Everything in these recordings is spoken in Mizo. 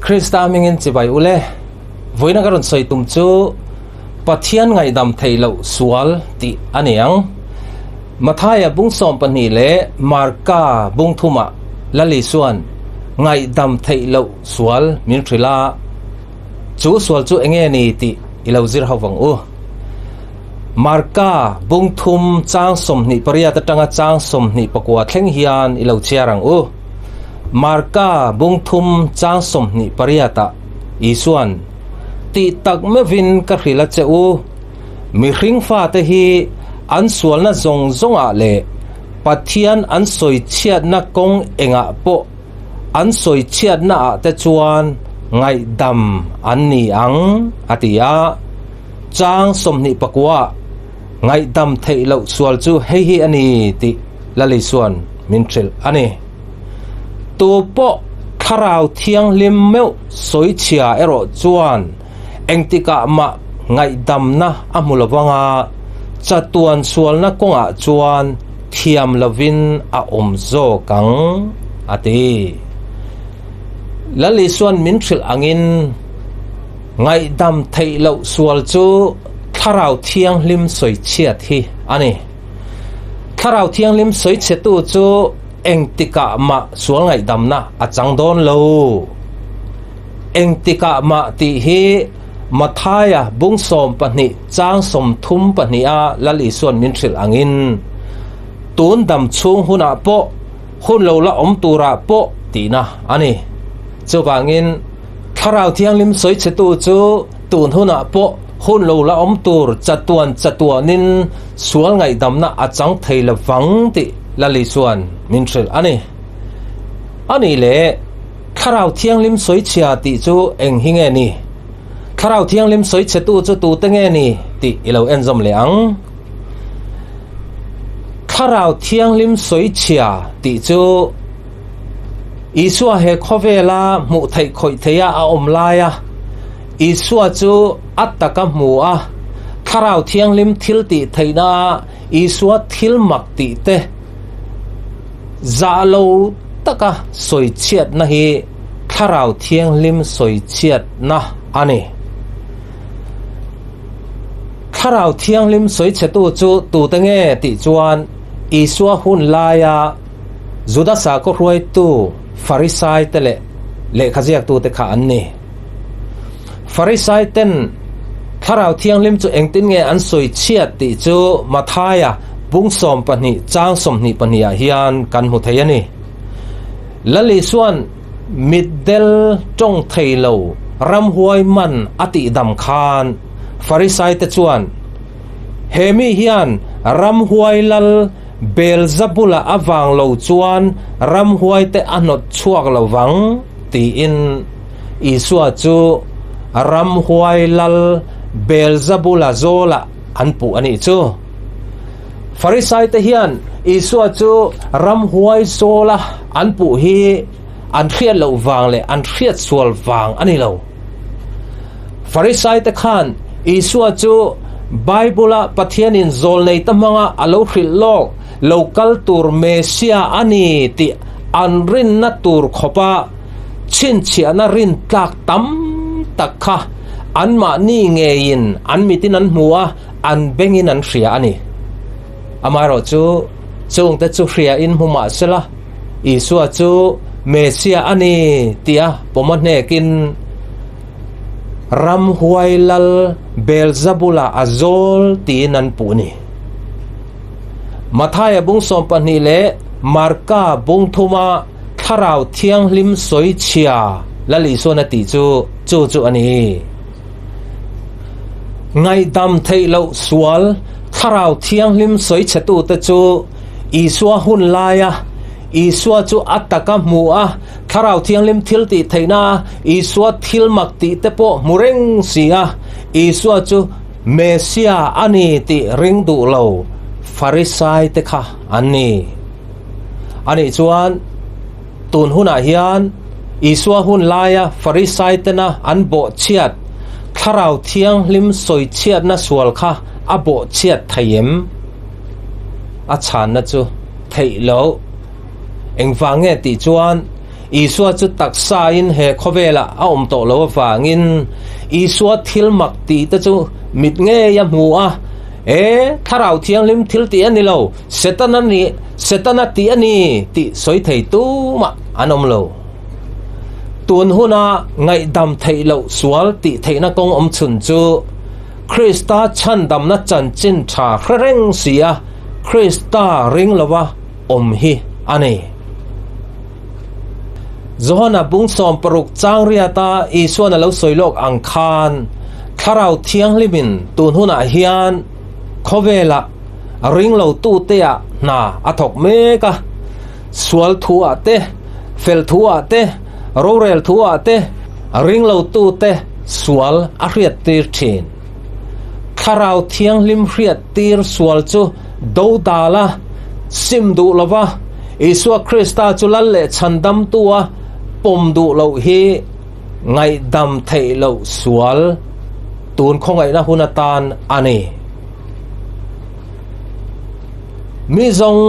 Krista hmingin chibai ule, vawiina ka rawn sawi tum chu Pathian ngaihdam theih loh sual tih a ni ang. Mathaia bung 12 leh Marka bung thumah Lal Isua'n ngaihdam theih loh sual min hrilh a, chu sual chu enge ni tih i lo zir ho vang u. Marka bung thum chang 28 atanga chang 29 thleng hian i lo chhiar ang u. Marka bung thum chang 28 ah Isua'n, Tih tak meuhin ka hrilh a che u, mihring fate hi an sualna zawng zawngah leh Pathian an sawichhiatna kawng engah pawh an sawichhiatnaah te chuan ngaihdam an ni ang, a ti a. Chang 29 ngaihdam theih loh sual chu hei hi a ni tih Lal Isua'n min hrilh a ni. Tu pawh Thlarau Thianghlim meuh sawichhia erawh chuan engtikah mah ngaihdamna a hmu lo vang a, chatuan sualna kawngah chuan thiam lovin a awm zawk ang, a ti. Lal Isua'n min hrilh angin ngaihdam theih loh sual chu Thlarau Thianghlim sawichhiat hi a ni. Thlarau Thianghlim sawichhetu chu engtikah mah sual ngaihdamna a chang dawn lo. Engtikah mah tih hi Mathaia bung 12 chang 32 a Lal Isua'n min hrilh angin, tun dam chhung hunah pawh, hun lo la awm turah pawh tihna a ni. Chuvangin, Thlarau Thianghlim sawichhetu chu tun hunah pawh hun lo la awm tur chatuan chatuanin sual ngaihdamna a chang thei lovang tih Lal Isua'n min hrilh a ni. A nih leh, Thlarau Thianghlim sawichhia tih chu eng hi nge ni? Thlarau Thianghlim sawichhetu chu tute nge ni tih i lo enzawm leh ang. Thlarau Thianghlim sawichhia tih chu Isua he khawvela hmuh theih khawih theiha a awm laia Isua chu a taka hmu a, Thlarau Thianghlim thil tih theihna a Isua thil mak tih te Zah lo taka sawichhiatna hi Thlarau Thianghlim sawichhiatna a ni. Thlarau Thianghlim sawichhetu chu tute nge tih chuan Isua hun laia Juda sakhaw hruaitu Farisaite leh lehkhaziaktute kha an ni. Farisaiten Thlarau Thianghlim chu engtin nge an sawichhiat tih chu Mathaia bung 12 chang 22 ah hian kan hmu thei a ni. Lal Isua'n mitdel tawng thei lo ramhuai man a tihdam khan Farisaite chuan, He mi hian ramhuai lal Beelzebula avang lo chuan ramhuaite a hnawt chhuak lo vang tiin Isua chu ramhuai lal Beelzebula zawlah an puh a nih chu. Farisaite hian Isua chu ramhuai zawla an puh hi an hriat loh vang leh an hriat sual vang a ni lo. Farisaite khan Isua chu Bible-a Pathianin zawlnei ta hmanga a lo hrilh lawk lo kal tur Messiah a ni tih an rinna tur khawpa chhinchhiahna rin tlak tam tak kha anmahni ngeiin an mitin an hmu a, an bengin an hria a ni. Amaherawhchu, chungte chu hriain hmu mah sela, Isua chu Messiah a ni tia pawm a hnekin ramhuai lal Beelzebula a zawl tiin an puh a ni. Mathaia bung 12 leh Marka bung thuma Thlarau Thianghlim sawichhia Lal Isuan a tih chu chu chu a ni. Ngaihdam theih loh sual Thlarau Thianghlim sawichhetute chu Isua hun laia Isua chu a taka hmu a, Thlarau Thianghlim thil tih theihna a Isua thil mak tih te pawh hmu reng si a, Isua chu Messiah a ni tih ring duh lo Farisai te kha an ni. A nih chuan tun hunah hian Isua hun laia Farisai tena an bawhchhiat Thlarau Thianghlim sawichhiatna sual kha a bawhchhiat thei em? A chhanna chu theih loh. Engvang nge tih chuan Isua chu taksain he khawvelah a awm tawh lo avangin Isua thil mak tih te chu mit ngei a hmu a, E, Thlarau Thianghlim thil tih a ni lo, Setana ni, Setana tih a ni tih sawi thei tumah an awm lo. Tun huna ngaihdam theih loh sual tih theihna kawng awm chhun chu Krista chhandamna chanchin tha hre reng si a Krista ring lova awm hi a ni. Johana bung 60 chang riata Isuan a lo sawi lawk ang khan Thlarau Thianghlimin tun hunah hian khawvelah ring lo tuteah hna a thawk mek a, sual thuah te, fel thuah te, rorel thuah te ring lo tute sual a hriattir thin. Thlarau Thianghlim hriattir sual chu dodal a, sim duh lova, Isua Krista chu lal leh chhandamtua pawm duh loh hi ngaihdam theih loh sual tun khawngaihna hun atan a ni. Mi zawng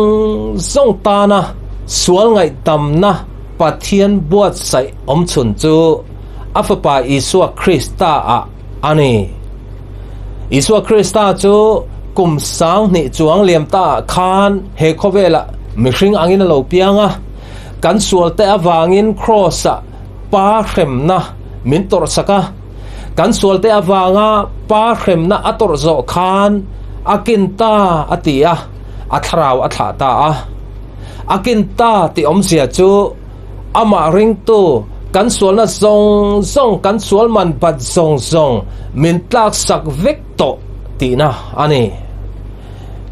zawng tana sual ngaihdamna Pathian buatsaih awmchhun chu a Fapa Isua Krista ah a ni. Isua Krista chu kum 2000 chuang liam ta ah khan he khawvelah mihring angin a lo piang a, kan sualte avangin Kraws-ah Pa hremna min tawrhsak a, kan sualte avanga Pa hremna a tawrh zawh khan a kin ta a ti a, a thlarau a thlah ta a. A kin ta tih awmzia chu amah ringtu kan sualna zawng zawng, kan sual man bat zawng zawng min tlaksak vek tawh tihna a ni.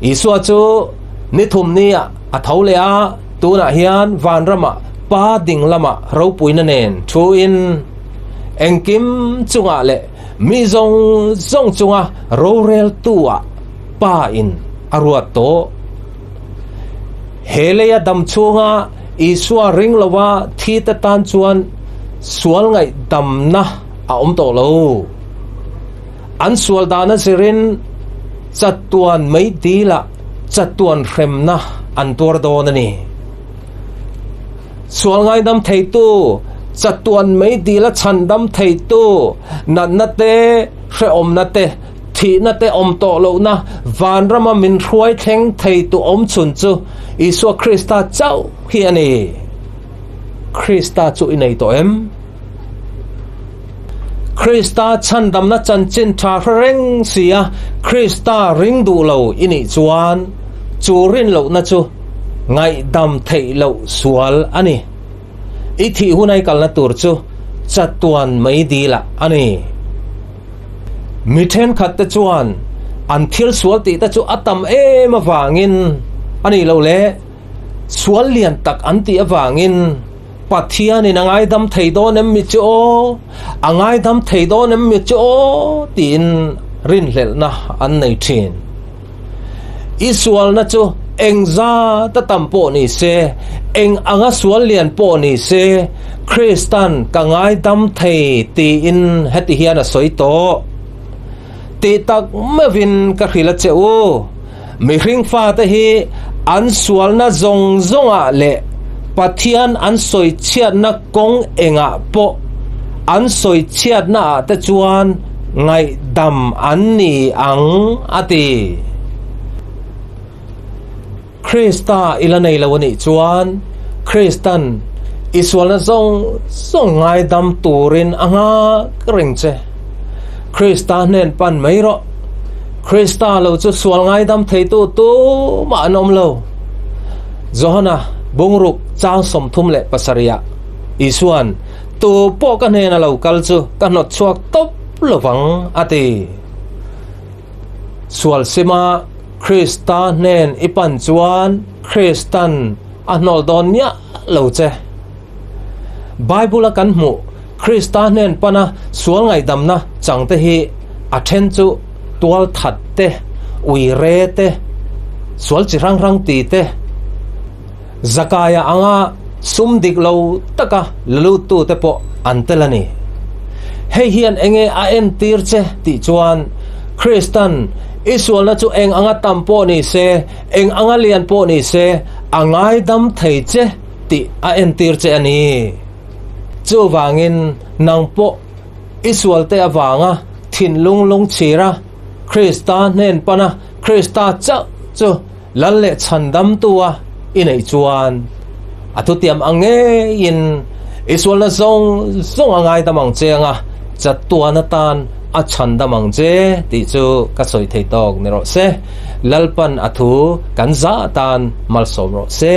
Isua chu ni thum nia a tho leh a, tunah hian vanramah Pa ding lamah ropuina nen thuin engkim chungah leh mi zawng zawng chunga roreltuah Pa in a ruat tawh. He leia dam chhunga Isua ring lova thi te tan chuan sual ngaihdamna a awm tawh lo. An sual dana zirin chatuan mei dilah chatuan hremna an tuar dawn a ni. Sual ngaidam theitu, chatuan mei dila chhandam theitu, natna te, hrehawmna te, thihna te awm tawh lohna vanrama min hruai thleng theitu awm chhun chu Isua Krista chauh hi a ni. Krista chu i nei tawh em? Krista chhandamna chanchin tha hre reng si a, Krista ring duh lo i nih chuan chu rin lohna chu ngaihdam theih loh sual a ni. I thih hun ai kalna tur chu chatuan mei dilah a ni. Mi thenkhat te chuan an thil sual tih te chu a tam em avangin a nih loh le, sual lian tak an tih avangin Pathianin a ngaidam thei dawn em mi chu aw, a ngaidam thei dawn em mi chu aw tiin rinhlelhna an nei thin. I sualna chu eng zat a tam pawh ni se, eng anga sual lian pawh ni se, Kristan ka ngaidam thei tiin heti hian a sawi tawh. Tih tak meuhin ka hrilh a che u. Mihring fate hi an sualna zawng zawngah leh Pathian an sawichhiatna kawng engah pawh an sawichhiatnaah te chuan ngaihdam an ni ang, a ti. Krista i la nei lo a nih chuan Kristan i sualna zawng zawng ngaidam turin a nghak reng che. Krista hnen pan mai rawh. Krista lo chu sual ngaidam theitu tumah an awm lo. Johana bungruk chang 37 ah Isuan, Tu pawh ka hnena lo kal chu ka hnawt chhuak tawp lovang, a ti. Sual sima Krista hnen i pan chuan Kristan a hnawl dawn miah lo che. Bible a kan hmuh Krista hnen pana sual ngaihdamna chang te hi a then chu tual that te, ui re te, sual chi hrang hrang ti te, Zakaia anga sum dik lo taka la luttu te pawh an tel a ni. Hei hian enge a entir che tih chuan Kristan i sualna chu eng anga tam pawh ni se, eng anga lian pawh ni se a ngaidam thei che. tih a entir che a ni. Chuvangin nang pawh i sualte avanga thinlung lungchhira Krista hnen pana Krista chauh chu Lal leh chhandamtua i neih chuan a thutiam ang ngeiin i sualna zawng zawng a ngaidam ang che anga chatuan atan a chhandam ang che tih chu ka sawi thei tawk ni rawh se. Lalpan a thu kan zah atan malsawm rawh se.